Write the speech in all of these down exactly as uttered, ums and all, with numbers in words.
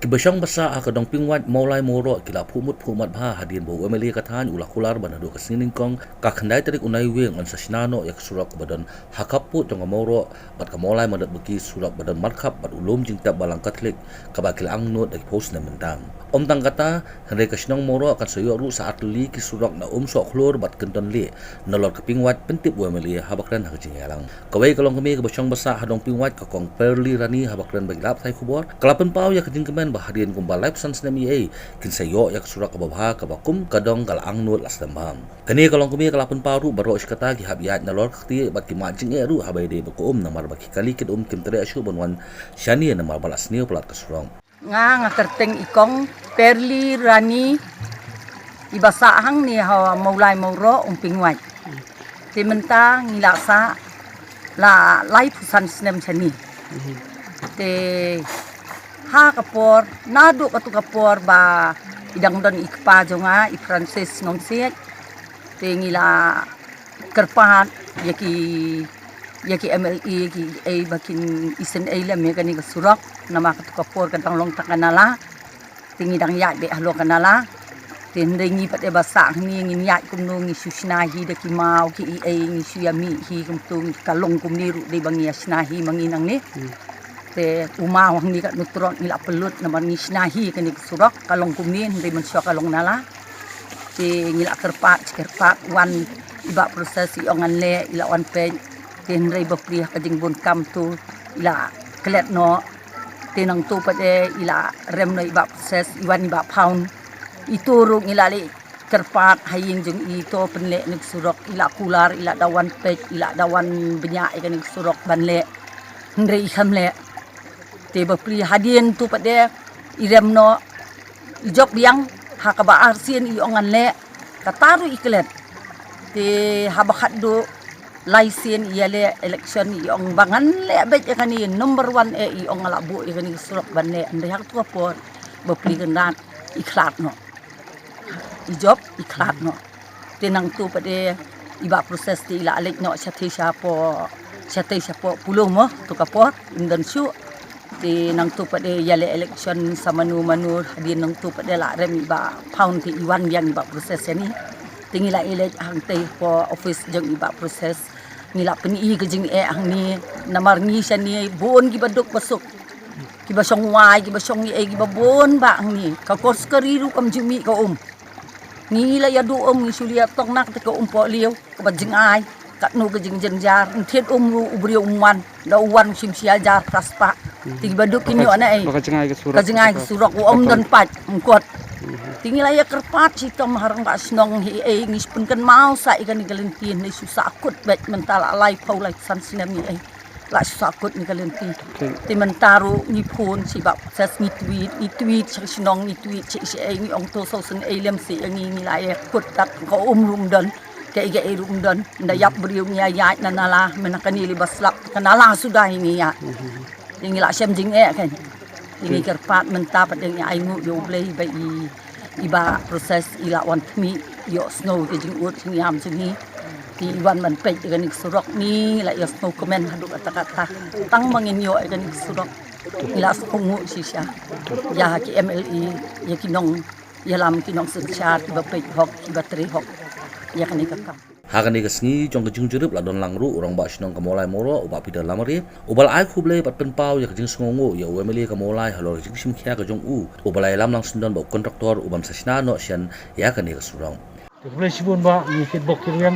Bashong basa ha ka dong Pingwait, Mawlai Mawroh ki la phuh mut phuh mat bha hadien ba u M L A ka thaiñ u la kular ba naduh ka sngi nyngkong ka khyndai tarik u Naiwieng yn sa shna noh ïa ka surok ba don ha khappud jong ka Mawroh bad ka Mawlai Madatbaki, surok ba don markhap bad u lum jingtep Balang Katholik kaba ki la angnud da ki phew snem mynta. Ym tang kata, hynrei ka shnong Mawroh kan sa ïoh ruh sa artylli ki surok na Umsohkhlur bad Kyntonlieh nalor ka Pingwait, pyntip u M L A haba kren ha ka jingïalang. Kawei ka longkmie kaba shong basa ha dong Pingwait, ka Kong Perli Rani, haba kren bad ki lad pathai khubor, ka la pynpaw ïa ka jingkmen ba hadien kumba laiphew san snem eiei kin sa ïoh ïa ka surok kaba bha kaba kum ka dong ka la angnud la slem bha. Kane ka longkmie ka la pynpaw ruh baroh shi katta ki hap ïaid nalor ka ktieh bad ki mad jingeh ruh haba ïadei bad ka um, namar ba ki kali kit um kim treh shuh ban wan shane namar ba la sniew palat ka surok. Nga, nga kyrteng i Kong Perli Rani, i basa hangne ha Mawlai Mawroh, Umpingwait. Te mynta ngi la sah la laiphew san snem shane. Te ha ka por, naduh katu ka por ba i dang don i kpa jong nga, i Francis Nongsiej. Te ngi la kyrpad ïa ki, ïa ki M L A, ki ei ba kin isynei lem ïa kane ka surok, namar katu ka por ka dang long tang ka nala. Te ngi dang ïaid beit halor ka nala. Te hynrei ngi pat de ba sah hangne ngin ïaid kumno, ngi shu shna hi da ki maw ki ei, ngi shu ïa mih hi kumto, ka long kumne ruh dei ba ngi ïa shna hi ma ngi nangne. Te u maw hangne katno trok ngi la pynlut namar ngi shna hi kane ka surok, ka long kumne hynrei mynshuwa ka long nala. Te ngi la kyrpad shi kyrpad, wan i Bah Proses i ong ngan leh, i la wan peit. Te hynrei bapli ha ka jingbun kam tu i la klet noh. Te nangtu pat de i la rem noh i Bah Proses, i wan i Bah Phaun. Itu ruh ngi la leit kyrpad ha ïing jong i, to pynleh ïa kane ka surok, i la kular, i la da wan peit, i la da wan bniah ïa kane ka surok ban leh. Hynrei i khlem leh. Te bapli hadien tu pat de i rem noh, i jop biang, ha kaba arsien i ong ngan leh, kata ruh i klet. Te haba khatduh lai sien i ïaleh election i ong ba ngan leh beit ïa kane, number one eh i ong nga la buh ïa kane ka surok ban leh, hynrei ha katu ka por bapli kyndat i khlad noh. I jop i khlad noh. Te nangtu pat de i Bah Proses te i la leit noh shatei shapoh, shatei shapoh Polo mo, tu ka por im don shuh. Te nangtu pat de ïaleh election sa mano mano, hadien nangtu pat de la rem i Bah Phaun te i wan biang i Bah Proses shane. Te ngi la ïaleit hangtei hapoh office jong i Bah Proses. Ngi la pyni ka jingeh hangne, namar ngi shane bun kiba duk ba suk. Kiba shong wai, kiba shong ei, kiba bun bah hangne. Ka kor sukari ruh kam ju mih ka um. Ngi la ïa duh um, ngi shu leit tong na kata ka um pohliew, kaba jingai, katno ka jingjynjar, ym thied um ruh u briew um wan, da u wan u shim shi hajar phra spah. Te kiba duk kin ïoh na ei. Ba ka jingai ka surok. Ka jingai ka surok, u ym don pait, ym kot. Te ngi la ïa kyrpad shitom ha rangbah shnong hi ei, ngi shu pynkynmaw sa ïa kane ka lynti, ngi shu sahkut beit mynta la laiphew laiphew san snem hi ei. La shu sahkut ïa kane ka lynti. Te mynta ruh ngi phone sha i Bah Proses, ngi tweet, ngi tweet sha shnong, ngi tweet sha ei, ngi ong to sngewsynei lem seh ïa ngi, ngi la ïa kut tat ka um ruh ym don, kaei kaei ruh ym don. Nda ïap briew ngi ïa ïaid na nala, mynta kane lei ba slap ka nala suda hi ngi ïaid. Te ngi la shem jingeh kan. Te ngi kyrpad mynta pat de ngi ainguh ïa U Blei ba i, i Bah Proses i la wan khmih, ïohsngew ka jingud jingïam jong ngi. Te i wan ban peit ïa kane ka surok, ngi la ïohsngew-kmen haduh katta katta. Tang ba ngin ïoh ïa kane ka surok, ngi la sngewnguh shisha. Ïa ki M L A, ïa ki nongïalam, ki nongsynshar kiba peit hok, kiba trei hok ïa kane ka kam. Ha kane ka sngi jong ka jingjurip la don lang ruh u Rangbah Shnong ka Mawlai Mawroh, u Bah Peter Lamare, uba la ai khublei bad pynpaw ïa ka jingsngewnguh ïa u M L A ka Mawlai halor ka jingshim khia ka jong u, uba la ïalam lang syndon bad u kontraktor u ban sa shna noh shen ïa kane ka surok. Te khublei shibun Bah, ngi kit bok kit rwiang,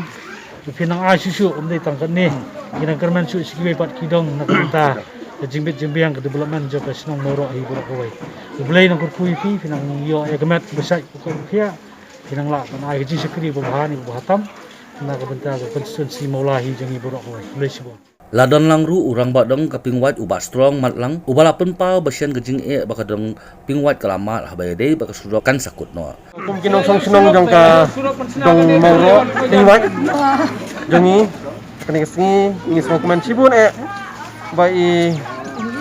phi nang ai shuh shuh, ym dei tang katne, ngi nang kyrmen shuh sha kiwei pat ki dong na ka bynta ka jingbit jingbiang, ka development jong ka shnong Mawroh hi baroh kawei. U Blei nang kyrkhu ïa phi, phi nang ïoh ïa ka met ba shait ba khuid ba khiah. Phi nang lah ban ai ka jingshakri ba bha ne ba bha tam na ka bynta ka constituency Mawlai hi jong ngi baroh kawei. Khublei shibun. La don lang ruh u Rangbah Dong ka Pingwait, u Bah Strong Matlang, uba la pynpaw ba shen ka jingeh ba ka dong Pingwait ka la mad haba ïadei bad ka surok kan sa kut noh. Kum ki nongshong shnong jong ka dong Mawroh Pingwait jong ngi, kane ka sngi ngi sngewkmen shibun eh ba i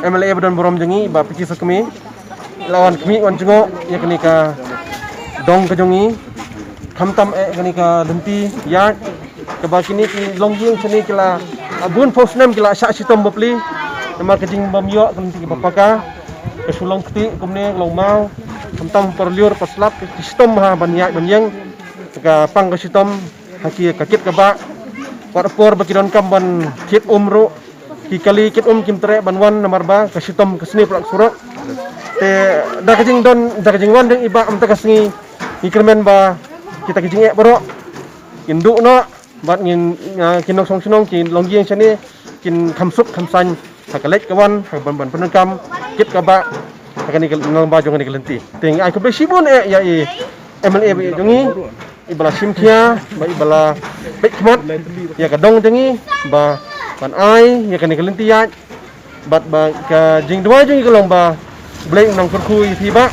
M L A ba don burom jong ngi, Bah P T Soh Kmie, la wan khmih wan jngoh ïa kane ka dong ka jong ngi. Khamtam eh kane ka lynti ïaid kaba kine ki longïing shane ki la, ah, bun phew snem ki la shah shitom bapli namar ka jingbym ïoh ka lynti kaba paka. Ka shu long kti kumne long maw. Khamtam por lyiur por slap ki shitom ha ban ïaid ban ïeng. Ka pang ka shitom ha ki ka kit ka bah. Wat por ba ki donkam ban kit um ruh. Ki kali kit um kim treh ban wan namar ba ka shitom ka snieh prak surok. Te da ka jingdon da ka jingwan dang i bah mynta ka sngi. Ngi kyrmen ba kita ki jingeh baroh kin duh noh. Bad ngin, ah, ki nongshong shnong ki longïing shane kin kham suk kham saiñ ha ka leit ka wan ha ban ban pyndonkam kit ka bah ha kane ka lyngba jong kane ka lynti. Te ngi ai khublei shibun eh ïa i M L A ba ïeit jong ngi, i ba la shim khia, ba i ba la peit khmat ïa ka dong jong ngi ba ban ai ïa kane ka lynti ïaid. Bad ba ka jingduwai jong ngi ka long ba Blei un nang kyrkhu ïa phi bah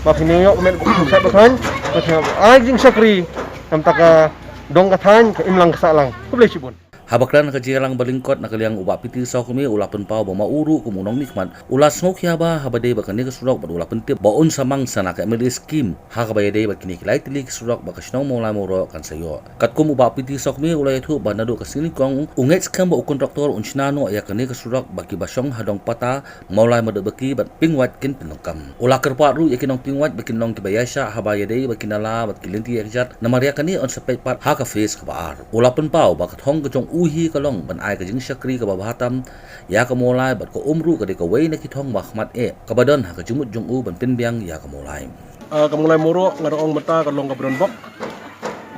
ba phin ïoh met ba khan ba phin ai jingshakri namar ka dong ka thaiñ ka imlang ka sahlang. Khublei shibun. Haba kren ha ka jingïalang ba lyngkot na ka liang u Bah P T Sawkmie u la pynpaw ba ma u ruh kum u nongmihkhmat u la sngewkhia bha haba dei bad kane ka surok bad u la pyntip ba un sa mang sa na ka M L A scheme ha kaba ïadei bad kine ki lai tylli ki surok ba ka shnong Mawlai Mawroh kan sa ïoh. Katkum u Bah P T Sawkmie u la ïathuh ba naduh ka sngi nyngkong u ngeit skhem ba u kontraktor un shna noh ïa kane ka surok ba kiba shong ha Dong Pata, Mawlai Madepbaki bad Pingwait kin pyndonkam. U la kyrpad ruh ïa ki nong Pingwait ba kin long kiba ïaishah haba ïadei bad ki nala bad ki lynti ïakjat namar ïa kane yn sa peit pat ha ka phase kaba ar. U la pynpaw ba ka thong ka jong u hi ka long ban ai ka jingshakri kaba bha tam ïa ka Mawlai bad ka um ruh ka dei kawei na ki thong ba khmat eh kaba don ha ka jingmut jong u ban pynbiang ïa ka Mawlai. Ah, ka Mawlai Mawroh nga da ong mynta ka long kaba don bok.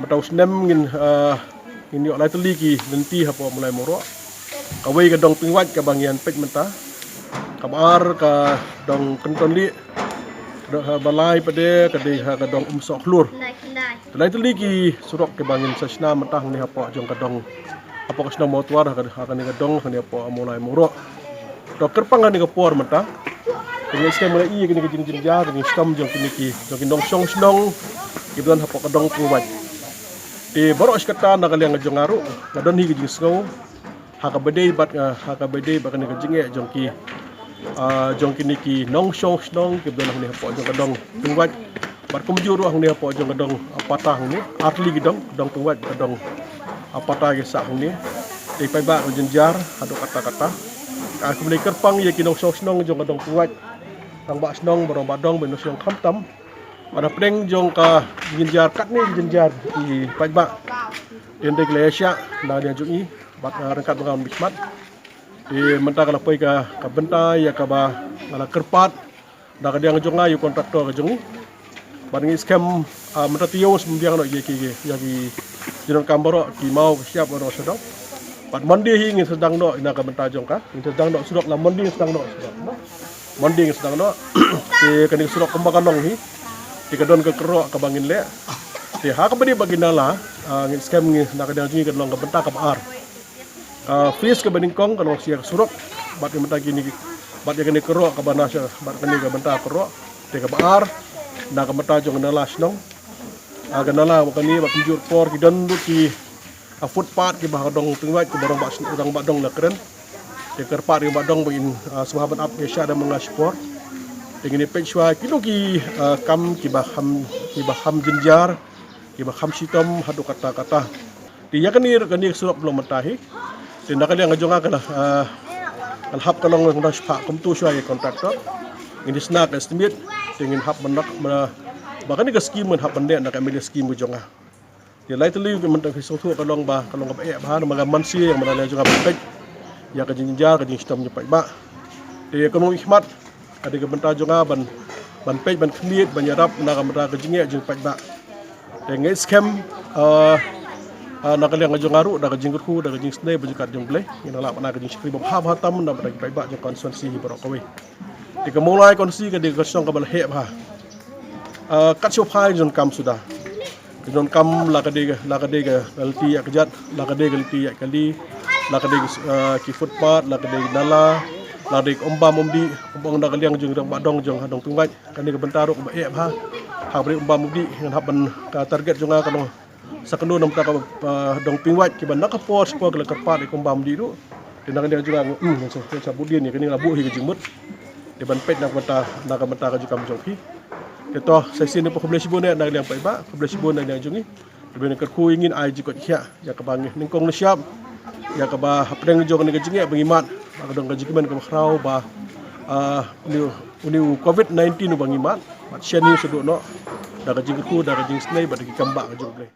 Mynta u snem ngin, ah, ngin ïoh lai tylli ki lynti hapoh Mawlai Mawroh. Kawei ka dong Pingwait kaba ngi ïan peit mynta. Kaba ar ka dong Kynton Lieh. Ka dong, ah, ba lai pat de ka dei, ah, ka dong Umsoh Khlur. Te lai tylli ki surok kiba ngin sa shna mynta hangne hapoh jong ka dong, hapoh ka shnong Mawtwar ha ka, ha kane ka dong hangne hapoh Mawlai Mawroh. To kyrpang hangne ka por mynta. Te ngi skhem mynta ïa kine ki jingjynjar, ki jingshitom jong kine ki, jong ki nongshong shnong kiba don hapoh ka dong Pingwait. Te baroh shi katta na ka liang ka jong nga ruh nga don hi ka jingsngew ha kaba dei bad, ah, ha kaba dei bad kane ka jingeh jong ki, ah, jong kine ki nongshong shnong kiba don hangne hapoh jong ka dong Pingwait. Bad kumjuh ruh hangne hapoh jong ka dong, ah, Pata hangne, ar tylli ki dong, dong Pingwait bad ka dong, ah, Pata ki sah hangne. Te paidbah ka jynjar haduh katta katta. Ka kumne kyrpang ïa ki nongshong shnong jong ka dong Pingwait. Rangbah shnong bad rangbah dong bad nongshong khamtam. Bad hapdeng jong ka jynjar katne jynjar ki paidbah. Te hynrei ki la ïaishah na ka liang jong ngi bad, ah, ryngkat bad ka mihkhmat. Te mynta ka la poi ka, ka bynta ïa kaba nga la kyrpad na ka liang jong nga ïa u kontraktor ka jong ngi. Bad ngi skhem, ah, mynta te ïoh sngewbiang noh ïa ki, ïa ki jingdonkam baroh, ki maw ki shyiap baroh sha dong. Bad Monday hi ngin sdang noh na ka bynta jong ka. Ngin sdang noh surok la Monday ngin sdang noh surok. Monday ngin sdang noh. Te kane ka surok kumba ka long hi. Te ka don ka kyrroh kaba ngin leh. Te ha kaba dei bad ki nala, ah, ngin skhem ngi na ka liang jong ngi ka long ka bynta kaba ar. Ah, phase kaba nyngkong ka long sha ka surok bad ka bynta kine ki, bad ïa kane ka kyrroh kaba na sha, bad kane ka bynta ka kyrroh. Te kaba ar na ka bynta jong ka nala shnong. Ah, ka nala bad kane bad kumjuh por ki don ruh ki, ah, footpath kiba ha dong Pingwait kiba rangbah shnong, rangbah dong la kren. Te kyrpad ïa rangbah dong ba in, ah, sngewbha ban ap ïa sha da ma nga shipor. Te ngin ïa peit shuwa kino ki, ah, kam kiba kham, kiba kham jynjar, kiba kham shitom haduh katta katta. Te ïa kane ruh kane ka surok ba long mynta hi. Te na ka liang ka jong nga ka la, ah, ka la hap ka long ngan da shipha kumto shuwa ïa kontraktor. Ngin ïa sna ka estimate te ngin hap ban nak ba kane ka scheme ngin hap ban leh na ka M L A scheme ka jong nga. Te lai tylli ka mynta ka sngewthuh ka long ba ka long kaba eh bha namar ka man shi ïa ka mynta ka liang jong nga ban peit ïa ka jingjynjar ka jingshitom jong paidbah. Te ka long i khmat ka dei ka bynta jong nga ban, ban peit ban khmih ban ïarap na ka bynta ka jingeh jong paidbah. Te nga ngeit skhem, ah, ah, na ka liang ka jong nga ruh da ka jingkyrkhu da ka jingsnei ba jingkat jong Blei ngin nang lah ban ai ka jingshakri ba bha bha tam na ka bynta ki paidbah jong ka constituency hi baroh kawei. Te ka Mawlai constituency ka dei ka shnong kaba la heh bha. Ah, kat shong phai jong kam suda. Ka jingdonkam la ka dei ka, la ka dei ka lynti ïakjat, la ka dei ka lynti ïakali, la ka dei ka, eh, ki footpath, la ka dei ka nala, la ka dei ka umbam umdih, kumba ong na ka liang jong rangbah dong jong ha dong Pingwait. Kane ka bynta ruh kaba eh bha. Ha ka bynta umbam umdih ngan hap ban ka target jong nga ka long sa kynduh namar ka, eh, dong Pingwait kiba na ka por shipor ki la kyrpad ïa ka umbam umdih ruh. Te na ka liang jong nga, hmm, ngan sa, ngan sa bud ïa kane, kane nga la buh hi ka jingmut. Te ban peit na ka bynta, na ka bynta ka jingkam jong phi. Te to, sa shisien pat khublei shibun eh na ka liang paidbah, khublei shibun na ka liang jong ngi. Te ban kyrkhu ïa ngin ai jingkoit khiah ïa kaba ngi nyngkong nyngshap, ïa kaba hapdeng jong kane ka jingeh ba ngi mad, ba ka don ka jingkmen kaba khraw ba Ah, uni, uni u covid nineteen uba ngi mad, bad shen ïa u sa duh noh da ka jingkyrkhu, da ka jingsnei bad da ki kam ba ka jong U Blei.